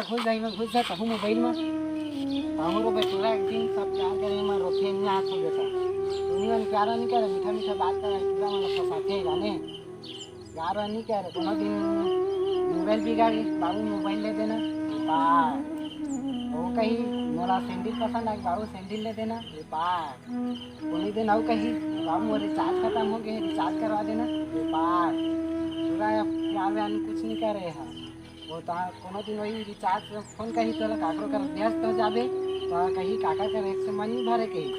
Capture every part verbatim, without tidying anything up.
घुस जाई, मैं घुस जा कहूँ मोबाइल में। कहूँ रो बेटुरा एक दिन सब प्यार करे में रोथे नहीं हाथ हो बेटा। दुनिया में प्यार नहीं करे, मीठा मीठा बात करे, पूरा मन फंसाते ही जाने। यार नहीं करे, कोनो दिन मोबाइल बिगाड़ी, बाबू मोबाइल ले देना। बा, वो कही मोला सैंडल पसंद आई, बाबू सैंडल ले देना। बा, कोनो दिन अउ कही, बाबू मोर रिचार्ज खत्म हो गए, रिचार्ज करवा देना। बा, पूरा प्यार व्यार कुछ नहीं करे है। वो तो कोनो दिन वही रिचार्ज फोन कही तोला काकरो कर व्यस्त हो जाबे, तो कही काका कर एक से मन नहीं भरे कही।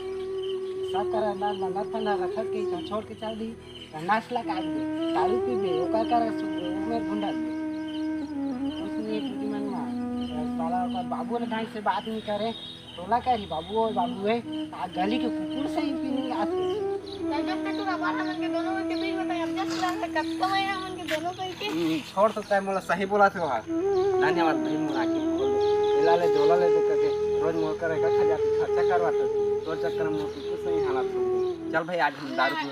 सब कर अंदर अंदर फंदा रखत कही तो छोड़ के चल दी। तो नस ला काट दे, दारू पी दे, ओकर कर सु-, ओकर गुंडा दे। कुछ नहीं बुद्धि मन मा। साला ओकर बाबू ले ढंग से बात नहीं करे। तोला कह रही बाबू, ओए बाबू है, आ गली के कुकुर से ही पीने आते। तब जब तक तू रबर हमन के दोनों के बीच में तब जब तक कब कमाई हमन के दोनों को के। छोड़ तो तय मोला सही बोला थे वहाँ। धन्यवाद भाई, मोर आँखी खोल दे। एला ले जोला ले दे करके रोज मोर कर एक हजार खर्चा करवा तो तोर चक्कर में मोर कुछ नहीं हालत हो गई। चल भाई, आज हम दारू पी।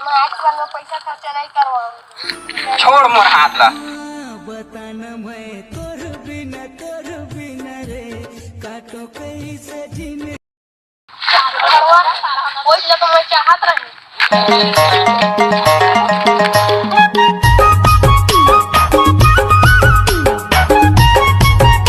मैं आज कल में पैसा खर्चा नहीं करवाऊंगी। छोड़ मोर हाथ ला। बता न मैं तोर बिना, तोर बिना रे, काटो कैसे दिन। ओइसने तो मैं चाहत रही।